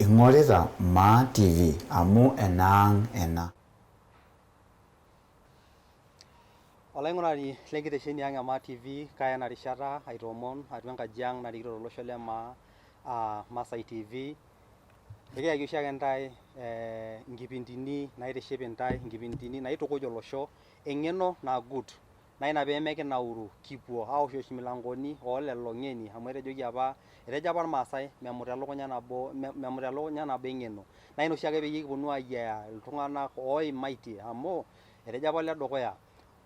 Ing'orita Maa TV amu enaang' ena. Olaing'urani le nkitesheni ang' e Maa TV, kaya ena rishata aitoomon atua enkaji ang' narikito tolosho le Maa aa Maasai TV. Ekiyaki oshiake intae inkipindini naitiship intae, inkipindini naitukuj olosho, eng'eno nagut. Naa ina pee mekinauru kipuo aoshiosh imilankoni oo lelo ng'eni amu etejoki apa, etejo apa irmaasai memut elukunya nabo, memut elukunya nabo eng'eno. Naa ina oshiake peyie kiponu ayiaya iltung'anak oimaitie amu etejo apa oledukuya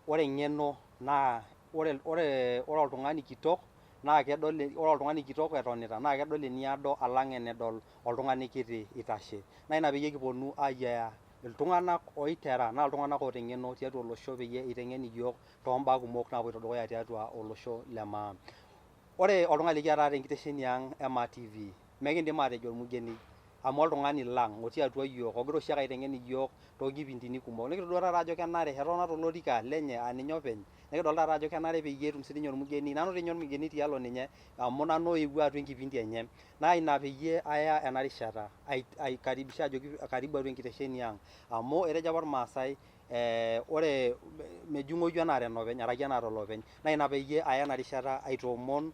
ore eng'eno naa ore ore oltung'ani kitok naa kedol ore oltung'ani kitok etonita naa kedol eniado alang enedol oltung'ani kiti eitashe. Naa ina peyie kiponu ayiaya iltung'anak oitera naa iltung'anak oota eng'eno tiatua olosho peyie eiteng'en iyiook too mbaa kumok naapoito dukuya tiatua olosho le maa. Ore oltung'ani likiata taata tenkitesheni ang e Maa TV mekindim aatejo olmugeni amu oltung'ani lang otii atua iyiook ogira oshiake aiteng'en iyiook toonkipindini kumok. Nikitodua taata ajo kenare etotona tolorika lenye aa ninye openy nikidol taata ajo kenare peyie etum sininye olmugeni, nanu dii ninye olmugeni tialo ninye amu nanu oyewuo atua enkipindi enye. Naa ina peyie aya ena rishata aikaribisha ajoki karibu atua enkitesheni ang amu etejo apa ilmaasai ore mejung'oyu enaata enopeny araki enaata olopeny. Naa ina peyie aya ena rishata aitoomon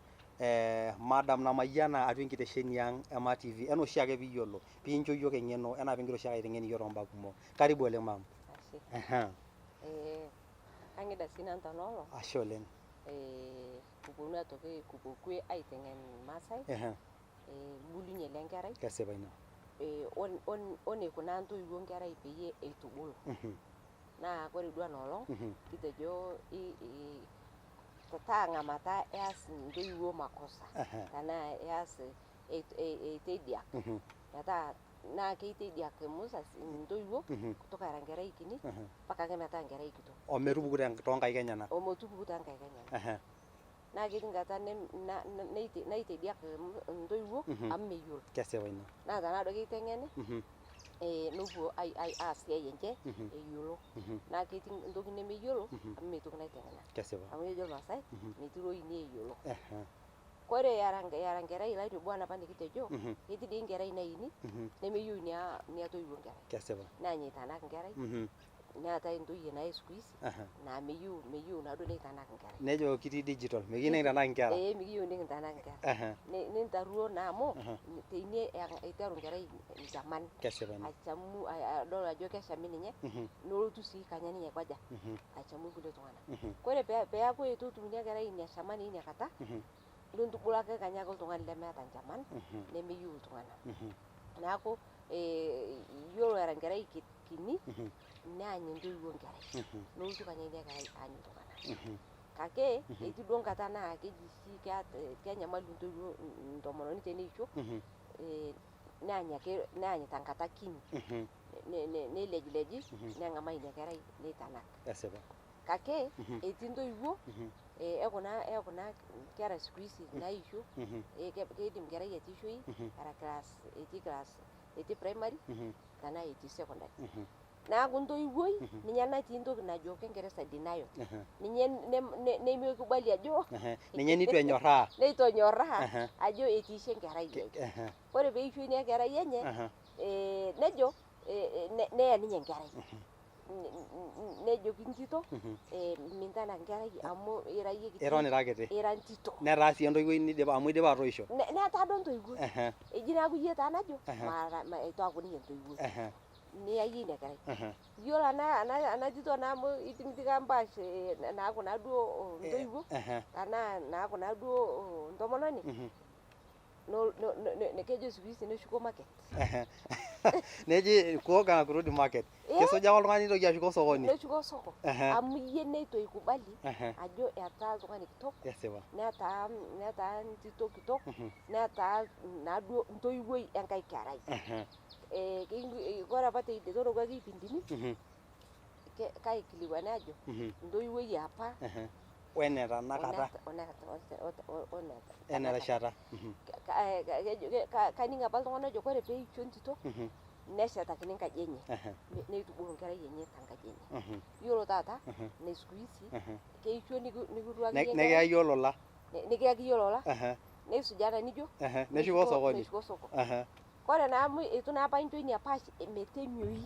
madam Namayiana atua enkitesheni ang e Maa TV enaa oshiake piiyiolo, piincho iyiook eng'eno enaa piingira oshiake aiteng'en iyiook toombaa kumok. Karibu oleng ma'am. Ashe. Kang'ida sii nanu tena olong. Ashe oleng. Kiponu aitoki kipuo kwe aiteng'en irmaasai embulunye le nkerai. Kesipa ina. Oneikunaa intoiwuo nkerai peyie eitubulu. Naa kore duo ena olong kitejo taa ng'amata eas intoiwuo makosa tenaa eas eitediak metaa naa keitediak musasi intoiwuo kutoka era nkerai kini mpaka ake metaa nkerai kitok. Ometupuku toonkaik enyenak. Ometupuku toonkaik enyenak. Naa ketii nkata naitediak intoiwuo amu meyiolo. Kesipa ina. Naa tenaa duo keiteng'eni nepuo aas esiai enche eyiolo. Naa ketii entoki nemeyiolo amu meitoki naiteng'ena. Kesipa. Amu kejo irmaasai metii ewueji neyiolo. Kore era enkerai laitobua apa nikitejo ketii dii enkerai naini nemeyieu ina toiwuo enkerai. Kesipa. Neany aitanak enkerai neetae intoyie naa e siku hizi naa meyieu meyieu naaduo neitanak enkerai. Nejo kitii digital mekiyieu nikintanak inkera. Ee mekiyieu nikintanak inkera. Nintaruo naa amu teine iteru enkerai nchaman. Kesipa ina. Achamu adol ajo keshami ninye nelotu sii kanya ninye aikoja achamu irkulie tung'anak. Kore peeku eitu etum ina kerai ina shaman ina kata nintubulaki kanya ake oltung'ani lemeeta nchaman nemeyieu iltung'anak. Neeku iyiolo era enkerai kini neany intoiwuo enkerai nelotu kenya ina kerai aany iltung'anak. Kake etii duo nkata naa keji oshi kenyamalu intoiwuo intomononi teneisho neany ake neany tenkata kini neilejileji neng'amaa ina kerai neitanak. Kesipa. Kake etii intoiwuo e kuna kera siku hizi naisho keidim enkerai atiishoyu era class etii class etii primary tenaa etii secondary. Neeku entoiwuoi ninye natii entoki najo kingereza denial. Ninye nemekubali ajo Ninye neitu enyorraa. neitu enyorraa ajo etiishe enkerai enye. Ore peisho ina kerai enye nejo neya ninye enkerai. Nejoki entito mintanak enkerai amu ira iyie kiti. Eton ira kiti. Ira entito. Netaa sii entoiwuoi nidipa amu idipa atoisho. Netaa duo entoiwuoi. Eji neeku iyie taa najo eitu aaku ninye entoiwuoi. Niya iyie ina kerai. Iyiolo ena tito naa amu itimitika imbaa naaku naa duo intoiwuo tenaa naaku naa duo entomononi kejo siku hizi neshuko market. Neji kuoga na kurudi market. Kesuja ake oltung'ani nitoki ashuko sokoni. Neshuko soko amu iyie neitu eikubali ajo etaa oltung'ani kitok netaa netaa entito kitok netaa naaduo entoiwuoi enkae kerai. Ore apa teidie kipindini kaikilikuana ajo entoiwuoi apa Wene tanakata. Ena rishata. Kaning apa iltung'anak oojo ore peisho entito neshetakini enkaji enye neitubulu enkerai enye tenkaji enye. Iyiolo taata ine siku hizi keisho nikirriwaki iyie enkerai Nikiyaki olola. Nikiyaki iyie olola nisuj ena nijo Neshuko sokoni. Neshuko soko. Kore naa amu eitu naa apa incho ina paash metemioi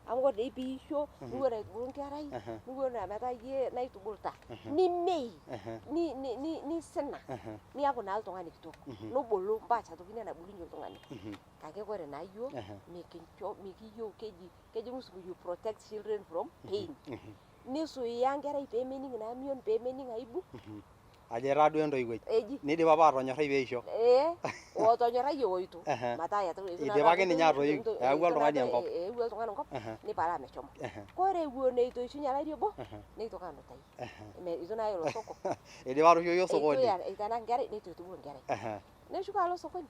amu kore dei piisho niwuon aitubulu nkerai niwuon metaa iyie naitubuluta nimei nisina niaku naa oltung'ani kitok nubulu mpaash aitoki ina nabulunye oltung'ani. Kake kore naa iyiok mikincho mikiyieu keji kejo musungu you protect children from pain. Nisuiya nkerai pemening naa mion pemening aibu. Ajo etaa duo entoiwuoi. Eji. Neidipa apa atonyorrai peisho. Ee, otonyorrayie oitu. Metaa Idipaki ninye atoiu, eewua oltung'ani enkop. Eewua oltung'ani enkop, nipalaa meshomo. Kore ewuon eitoishunye olari obo, neitoki anutai. Eitu naa elo soko. Eidipa atushukoki osokoni. Eitu eitanak nkerai, neitu eitubulu nkerai. Neshuko alo osokoni.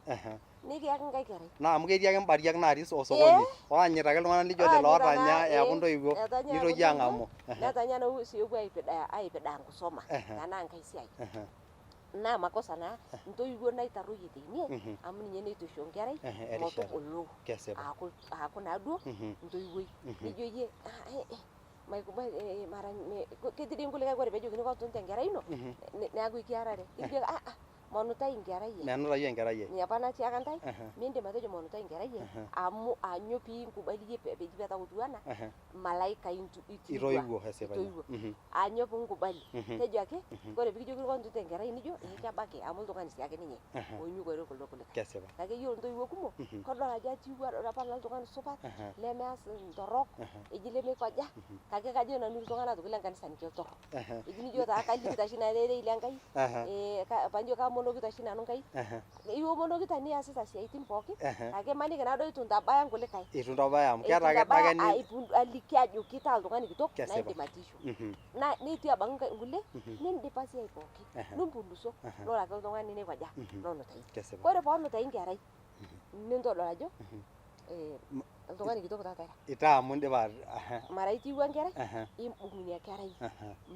Nikiyaki nkae kerai. Naa amu ketii ake mbariak natii osokoni. Oonyita ake iltung'anak lijo lelo ootanya eeku intoiwuo nitoki ang'amu. Netanya naa sii epuo aipidaa nkusoma tenaa nkae siai. Naa makosa naa intoiwuo naitaroyie teine amu ninye neitu isho nkerai metubulu aaku naa duo intoiwuoi. Nijo iyie ketii dii nkulikae ore peejokini kotunta enkerai ino neeku ikiarare. Ijo manutai enkerai ai. Menutai enkerai ai. Ina apa natiaka ntae, mindim atejo manutai enkerai ai amu anyo piinkubali iyie peji petakutua ena malaika itoiwuo esipa. Itoiwuo. Anyo piinkubali. Tejo ake ore pikijokini kotunta enkerai nijo ee kebaki amu oltung'ani siake ninye onyukore kuldo kulikae. Kesipa. Kake iyiolo intoiwuo kumok kedol ajo atiwuo adol apa naa oltung'ani supat lemeas intorrok eji lemeikaja kake kajo nanu iltung'anak aitoki lenkanisa ninche iltorrok. Eji nijo taa kalikita oshi nanu rerei lenkai paijo kaomonokita oshi nanu Nkai. Iomonokita niasita isiaitin pookin kake imaniki naa duo eitu intabaya nkulikae. Eitu intabaya amu keeta ake ake aliki ajoki itaa oltung'ani kitok naa indim atiisho. Naa netii abaiki nkulie nindipa siai pookin nimpunduso nelo ake oltung'ani neikaja nenutai. Kore poonutai nkerai nintodol ajo oltung'ani kitok taata ira. Itaa amu indipa mara itiiwuo enkerai imbung ina kerai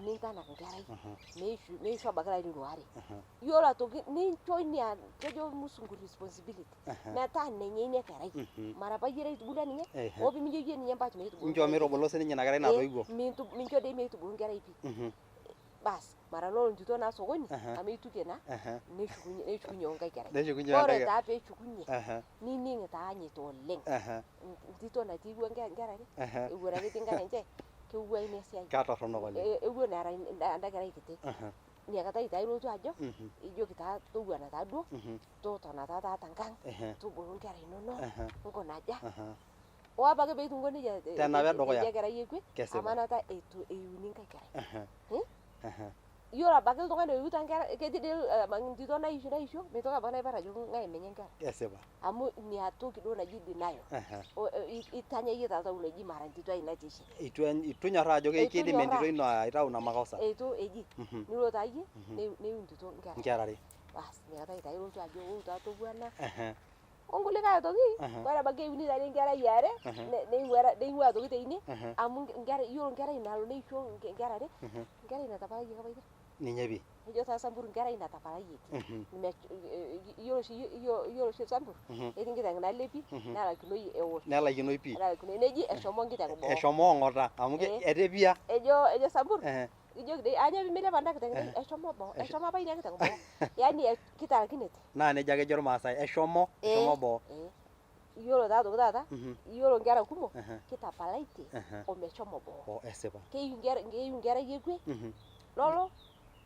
nintanak nkerai meishu abaiki ilarin waare. Iyiolo aitoki nincho ina kejo musungu responsibility metaa nenye ina kerai. Mara apa iyie naitubulua ninye hoo pimincho iyie ninye mpaka meitubulu. Incho mitubulu sininye ina kerai natoiwuo. Mincho dei meitubulu nkerai pii. Bas mara nelo ntito naa sokoni amu itukie naa neshukunye onkae kerai. Ore taa peeshukunye nining taa anyit oleng. Ntito natiiwuo nkera are ewuon ake etii nkang enche kewuai ina siai. Ketorronok oleng. Ewuon era enda kerai kiti. Inakata taa ilotu ajo ijoki taa towuana taa duo totona taa taata nkang tubulu nkera inonok nkuna aja. Oo apa ake peitungo nejia Tenapa edukuya. tedia kerai ekwe amu anata eitu eiuni nkae kerai. Iyiolo abaiki oltung'ani oiuta nkera ketii dii ntito naisho mitoki abaiki naipar ajo ng'ae menye nkera. Kesipa. Amu ina toki duo naji denial. Itanya iyie toltau ino eji mara ntito ai natiishe. Eitu inyorraa ajo keidim entito ino aitau ina makosa. Eitu eji nilo taa iyie neiu ntito nkera. Nkera are. Bas inakata taa ilotu ajo ou taa towuana. Onkulikae aitoki ore abaiki euni tadi enkerai are neing'ua aitoki teine amu iyiolo nkerai nalo neisho nkera are nkerai natapalayie apa ina. Ninye pii. Ejo taa Samburu nkerai natapalayieki. Iyiolo oshi Samburu ketii nkiteng nalepi nelakinoi eosh. Nelaikinoi pii. Nelaikinoi neji eshomo nkiteng boo. Eshomo ong'ota amu etepia. Ejo Samburu ijoki dei anyo pimilepa enda kiteng eshomo boo eshomo apa ina kiteng boo. Yaani kitarakinete. Naa nejia ake ejo irmaasai eshomo boo. Iyiolo taa aitoki taata iyiolo nkera kumok kitapalaitie omeshomo boo. Esipa. Keyieu nkerai ekwe nolo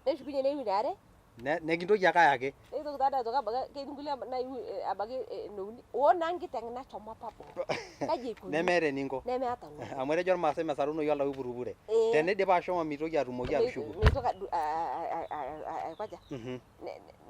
neshukunye neiu eniare Nekintoki ake ayaki. Neitoki taa aitoki abaiki ketii nkulie naiu abaiki inouni oo naa nkiteng nashomo apa boo. Kaji eikoni? Nemeeta eninko. Nemeeta eninko. Amu etejo irmaasai mesarunoyu oltau ipurupure. Teneidipa ashomo mitoki atumoki atushuko. Mitoki aikaja.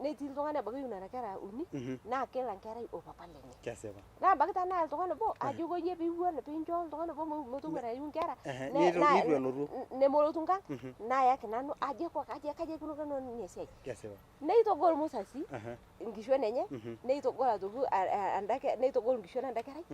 Netii iltung'ani abaiki oiu nena kera uni naa kila nkerai opapa lenye. Kesipa. Naa abaiki tenaa oltung'ani obo ajo iko iyie piiwuon piincho oltung'ani obo metowuana aiu nkera Neitu elotu. Nemelotu nkang naayaki nanu ajo kaji aikunaka ina siai. Kesipa. Neitogol musasi nkishon enye neitogol aitoki neitogol nkishon enda kerai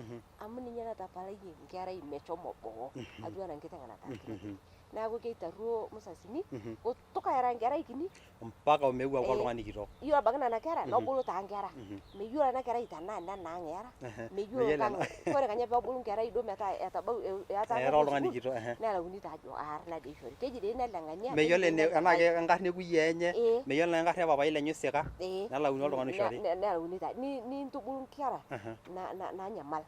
amu ninye natapalayie nkerai meshomo boo atua ena nkiteng natarakinete. Neeku keitaruo musasini kutoka era enkerai kini mpaka omeu aaku oltung'ani kitok. Yiolo abaiki nena kera nebulu taa nkera. Meyiolo ena kerai tenaa nena ang' era, meyiolo kore kenya peebulu nkerai duo metaa etabau etaa Era oltung'ani kitok. Nelauni taa ajo aarna dei eishori. Keji dei nele ng'ania. Meyiolo enaa enkarna ekuyiaa enye, meyiolo enaa enkarna epapai lenye oisika, nelauni oltung'ani oishori. Nelauni taa. Nintubulu nkera naanyamal.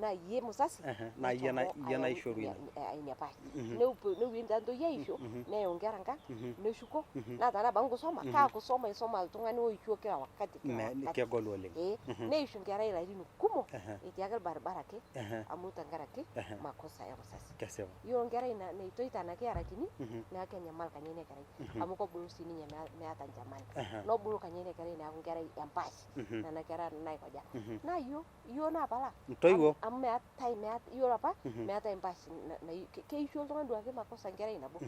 Naa iyie musasi Naa iyie naishorua ina. Ina pae. Neweni taa ntoyie aisho, neyau nkera nkang', neshuko, naa tenaa abaiki nkusoma, kaa kusoma isoma oltung'ani oisho kila wakati kila wakati. Kegol oleng. Neishu nkerai ilarin kumok etii ake olbaribara ake amu tenkaraki makosa ya wazazi. Kesipa. Yiolo nkerai neitu eitanaki era kini, naa kenyamal kenya ina kerai amu kebulu siininye meeta nchamani. Nebulu kenya ina kerai neeku nkerai empaash nena kera naikoja. Naa iyiok, iyiok naapala. Intoiwuo. Amu meetae yiolo apa meetae empaash keisho oltung'ani duake makosa nkerai nabo.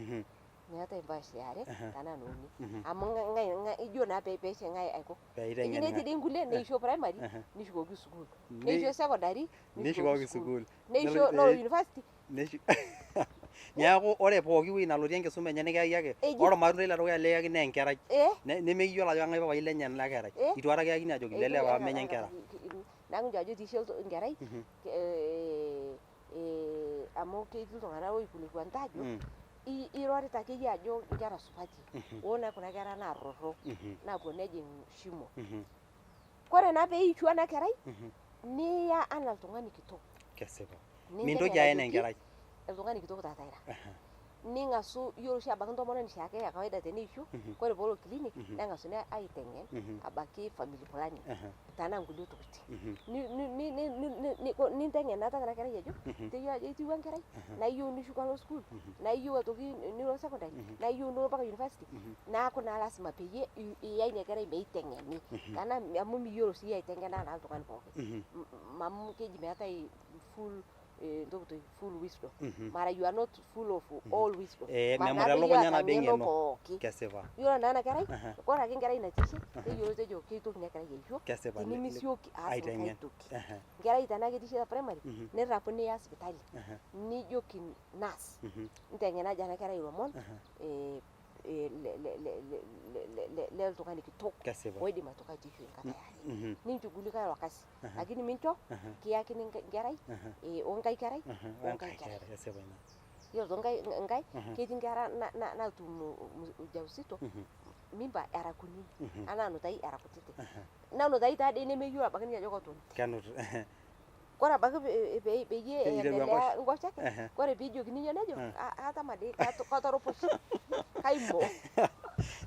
Meetae empaash eare tenaa ene uni. Amu ng'ae ijo naa peisho ng'ae aiko. Eji netii dii nkulie neisho primary nishukoki sukuul. Neisho secondary nishukoki sukuul. Neisho nelo university. Neeku ore pooki wueji nalotie enkisuma enye nikiyaki ake, ore ormatundai ledukuya likiyaki naa enkerai. Nemeyiolo ajo kang'ae papai lenye ena kerai. Itu aikata kiyakini ajoki lele papa menye nkera. Neeku injo ajo etiishe enkerai amu ketii iltung'anak oikilikuanita ajo irorita akeyie ajo nkera supati oo naa kuna kera naarroro naapuo nejing' shimo. Kore naa peisho ena kerai niya anaa oltung'ani kitok. Kesipa. Mintoki aya enaa enkerai. Oltung'ani kitok taata ira. Ning'asu yiolo oshi abaiki intomononi oshiake e kawaida teneisho, kore peelo clinic neng'asuni aiteng'en abaiki family planning tenaa nkulie tokitin. Ninteng'en naa taata ena kerai ajo teyiolo ajo itiwua enkerai naa iyieu nishuko alo sukuul naa iyieu aitoki nilo secondary naa iyieu nilo mpaka university neeku naa lasima peyie iya ina kerai meiteng'eni. Tenaa amu miyiolo siyie aiteng'ena naa oltung'ani pookin. Amu keji meetae full ntoki full wisdom. Mara you are not full of all wisdom. Memut elukunya nabo eng'eno. Pooki. Kesipa. Yiolo naa ena kerai, ore ake enkerai natiishe, teyiolo tejo keitoki ina kerai aisho, tinimisioki aas enkae toki. Enkerai tenaa ketiishe te primary, nirapu niya sipitali, nijoki nurse, nteng'ena ajo ena kerai ilomon le oltung'ani kitok oidim aitoki atiisho enkata eare. Ninchugulika ilo kasi. Lakini mincho kiyakini nkerai onkae kerai onkae kerai. Yiolo toonkae nkae ketii nkera naatum ujauzito mimba era kunini anaa nutai era kutiti. Nenutai taa dei nemeyiolo abaiki ninye ajo ketunute. Kenut. Kore abaiki peyie eendelea nkoshoke, kore piijokini iyie nejo atama dei katoroposhe kaimo.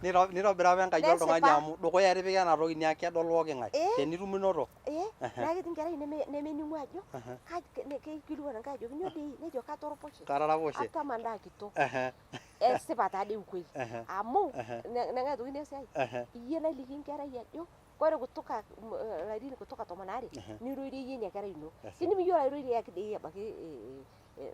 Nitobira apa Enkai oltung'ani amu dukuya etipika ena toki neeku kedol pooki ng'ae tenitum inoto. Naa ketii nkerai nemening'u ajo keikilikuan Enkai ajoki nyoo dei nejo katoroposhe. Kataraposhe. Atama endaa kitok. Esipa taa dei ukweli. Amu neng'ae aitoki ina siai iyie naliki nkerai ajo kore kutoka larin kutoka 12 nirorie iyie ina kerai ino. Tinimiyiolo airorie iyaki dei abaiki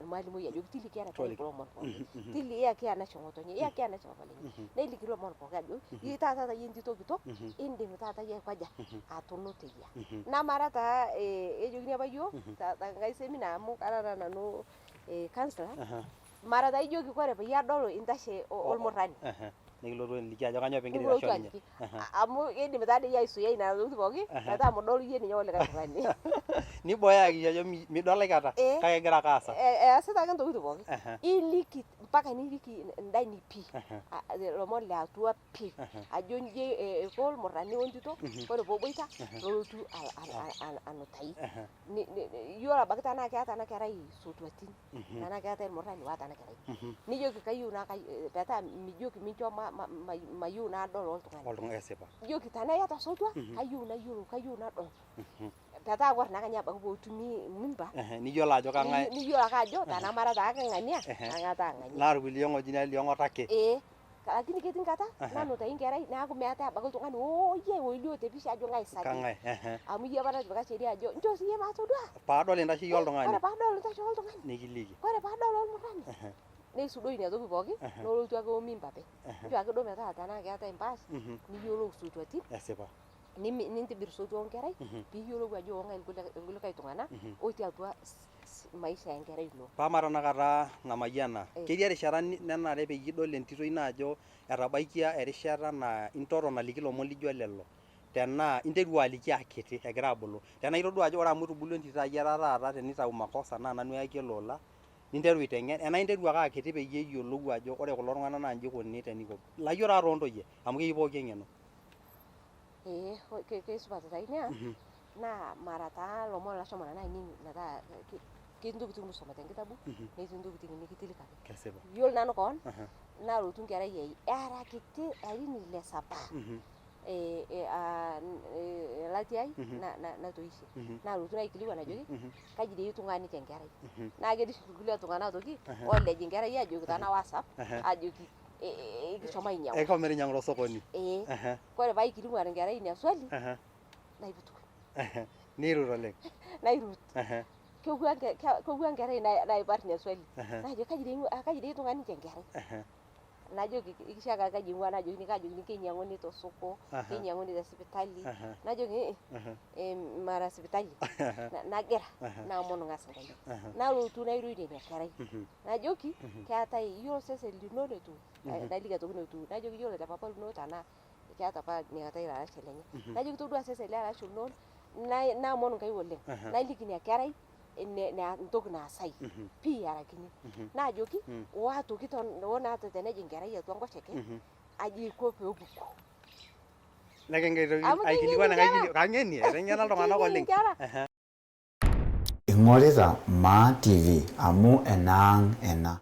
irmalimui ajoki tiliki ena kerai kulo omon pookin. Iyaki enashe ng'otonye, iyaki enashe papa lenye. Neliki ilomon pookin ajo iyie taata iyie entito kitok indim taata iyie aikoja atunuteyia. Namara taa ejokini apa yiok tenkae seminar amu kara taa nanu counselor, mara taa ijoki kore peyie adol intashe olmurrani. Nikilotu aliki ajo kanyoo piingira aitasho ninye. Amu keidim taa dei aisuyai nena tokitin pookin metaa midol iyie ninye olikae tung'ani. Nibooyo akikisha ajo midol aikata kake egira ake aasa. Easita ake ntokitin pookin. Iliki mpaka niliki ndani pii ilomon le atua pii ajo inji iko olmurrani wentito ore pooboita nelotu anutai. Yiolo abaiki tenaa keeta ena kerai isotuatin tenaa keetae ilmurrani oota ena kerai nijoki kayieu naa metaa mijoki mincho mayieu nadol oltung'ani. Kesipa. Ijoki tenaa iyata sotua kayieu nayiolou kayieu nadol. Metaa ore naa kenya abaiki pootumi mimba Niyiolo ajo kang'ae. Niyiolo ake ajo tenamara taa kang'ania kang'ae taa ng'ania. Naa irkulie ng'ojine liong'ota ake. Lakini ketii nkata nanutai nkerai neeku meetae abaiki oltung'ani ooyie oilio te pisha ajo ng'ae sa dei. Kang'ae. Amu iyie apa natipika sheria ajo nchoo siyie matodua. Paadol intasheyie oltung'ani. Ore paadol intasheyie oltung'ani. Nikiliki. Ore paadol olmurrani. Neisudoi ina toki pookin nolotu ake omimba openy. Nchoo ake duo metaa tenaa keetae empaash niyiolou isotuatin. Esipa. Nintibir sotua onkerai piiyiolou ajo ong'ae ilkulikae tung'anak otii atua maisha enkerai ino. Paa tanakata Namayiana, Eh. ketii erishata nenare peyie idol entito ino ajo etabaikia erishata naa intoton aliki ilomon lijo lelo, tenaa interu aliki akiti egira abulu, tenaa itodua ajo ore amu etubulua entito ai etaa taata tenitau makosa naa nanu eyaki ele ola, ninteru aiteng'en, enaa interu ake akiti peyie eyiolou ajo ore kulo tung'anak naa inji ikuni teniko. Ilayiok taa toontoyie amu keyieu pooki eng'eno. Ee keisupat taa ina naa mara taa lomon lashomo nanu aning metaa ketii ntokitin musoma tenkitabu netii ntokitin nikitilikaki. Kesipa. Iyiolo nanu koon nalotu nkerai ai era kiti larin ile saba elatia ai natoishe nalotu naikilikuan ajoki kaji dei itung'ua ninche enkerai. Naa ketii oshi irkulie tung'anak aitoki oolej enkerai ajoki tena WhatsApp ajoki ekishomo ainyang'u. Ekishomo ainyang'u tosokoni. Ee. Kore paikilikuan enkerai ina swali naiputuk. Niirut oleng. Nairut. Kekua enkerai naipar ina swali. Najo kaji dei itung'ua ninche enkerai. Najoki kishaaka kaji ing'ua najokini kajokini keinyang'uni tosoko, keinyang'uni te sipitali. Najoki mara sipitali. Nagira naomonu ng'as Enkai. Nalotu nairorie ina kerai. Najoki keetae iyiolo osesen lino netiu naliki aitoki netiu najoki iyiolo le papa lino tenaa keeta apa inakata ilo arashe lenye. Najoki todua osesen le arashe lino naomonu Enkai oleng. Naliki ina kerai entoki naasai pii arakini. Najoki oo atoki oo naa tenejing enkerai atua enkoshoke aji iko peepuku. Nekingira Amu aikilikuan keng'eni enkae kang'eni, eteng'ena iltung'anak Keng'eni oleng. inkera. Ing'orita Maa TV amu enaang' ena.